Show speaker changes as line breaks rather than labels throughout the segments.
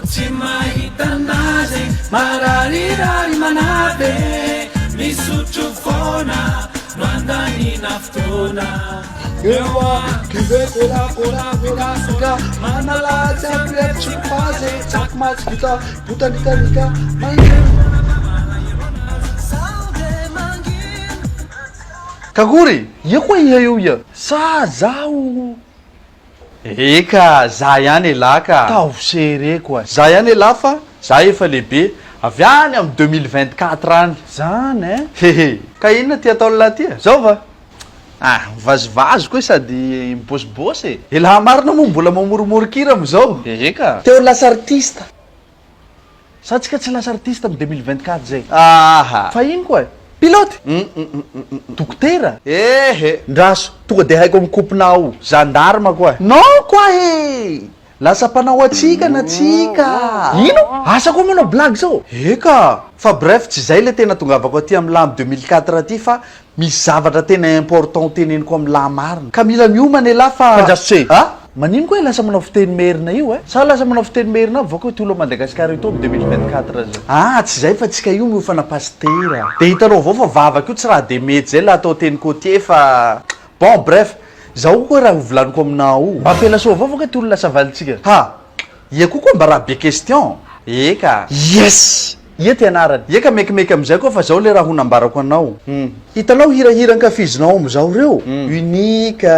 Tsy mahita anazy mararirary manavy e Misotro foana no andaniana fotoana
Kakory, ia koa iha io ia? Sa zaho Eka, za ihany elah ka. Tao serré koa. Za ihany elah fa za efa lehibe, avy any amin'ny 2024 any. Zany eh? Hehe. Ka inona ty ataon'lah ty e? Zao va? Ah, mivazivazy koa sady mibôsibôsy e. Elah marina moa mbola mamoromoron-kira amin'izao. Eka. Te ho lasa artista. Sa tsika tsy lasa artiste am 2024 zay? Aha! Fa ino koa e? Pilote? Dokotera? Ehe! Ndraso, tonga de haiko am kopinao io. Gendarme koa e? Non koa e! Lasa mpanao hatsikana tsika! Ino? Asa koa manao blague zao? Eka! Fa bref, tsy zay le tena tongavako aty am lam 2004 aty fa Misy zavatra tena important teneniko amin'lah marina. Ka mila miomana elah fa. Fandraso tse a! Manino koa lasa manao fiteny merina io eh? Sa lasa manao fiteny merina aby vao koa ity olo Madagascar ito am 2024 zao. Ah tsy zay fa tsika io miofana pasitera. De hitanao avao fa vavaka io tsy raha de mety zay la atao teny côtier fa bon bref zao koa raha hovolaniko aminao io. Mba ampialasoa avao va koa ty olo lasa valintsika. Ha! Ia koa koa mba raha be question. Eka. Yes! Ia ty anarany? Eka mekimeky amizay koa fa zao le raha ho nambarako anao. Hum. Hitanao hirahira ankafizinao amizao reo? Hum. Unique,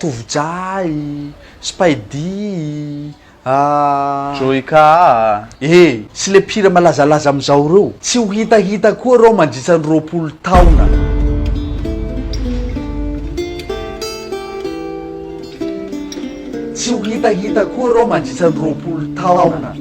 Tovojay, Spydy, ah. Joyka. Eh! Sy le mpihira malazalaza amizao reo. Tsy ho hitahita koa reo mandritra ny 20 taona. Tsy ho hitahita koa reo mandritra ny 20 taona.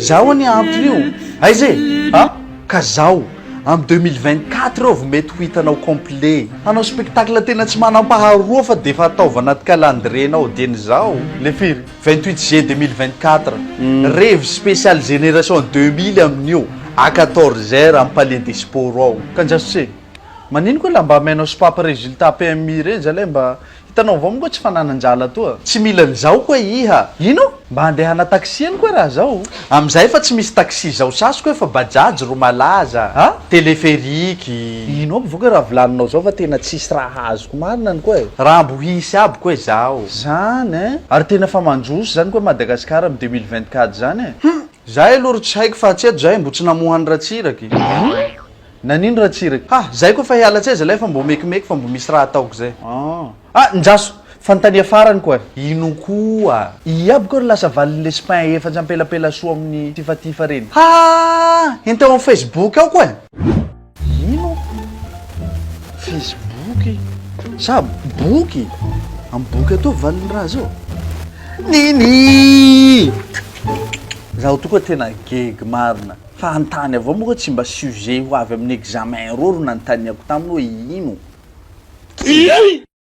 Zaho anie antony io. Aiza e? A? Ka zaho, am 2024 eo vao mety ho hitanao complet. Hanao spectacle tena tsy manam-paharoa fa defa ataovy anaty calendrier-nao dieny izao. Le firy? 28 juillet 2024, revy spécial génération 2000 amin'io à 14 heures am palais des sports ao. Kanjaso tse, manino koa la mba amenao sopapa résultat PMI reny zalahy mba hitanao avao moa koa tsy fananan-drala toa. Tsy mila an'izao koa iha. Ino? Mba handehana taxi any koa raha zao. Amizay fa tsy misy taxi zao sasy koa efa bajaj ro malaza a! Téléphérique. Ino aby voka raha volaninao zao fa tena tsisy raha azoko marina any koa e! Raha mbo hisy aby koa zao. Zany ein! Ary tena fa mandroso zany koa Madagascar am 2024 zany e! Hum! Zay aloha ry tsy haiko fa hatreto zahay mbo tsy namoha an'i Ratsiraky. Ino? Nanino Ratsiraky? Ha! Zay koa fa hiala tsay zalahy fa mbo mekimeky fa mbo misy raha ataoko zay. Ah! Ah! Ndraso! Fanontania farany koa. Ino koa? I aby koa ry lasa valin'le spin efatsy ampelapelasoa amin'ny tifatifa reny. Ha! Henteo amin'ny Facebook ao koa e! Ino? Facebook? Sa boky? Amin'ny boky ataovy valin'ny raha zao. Nini! Zaho tokoa tena gegy marina. Fa hanontany avao moa tsy mba sujet ho avy amin'ny examen reo ro nanontaniako taminy hoe ino?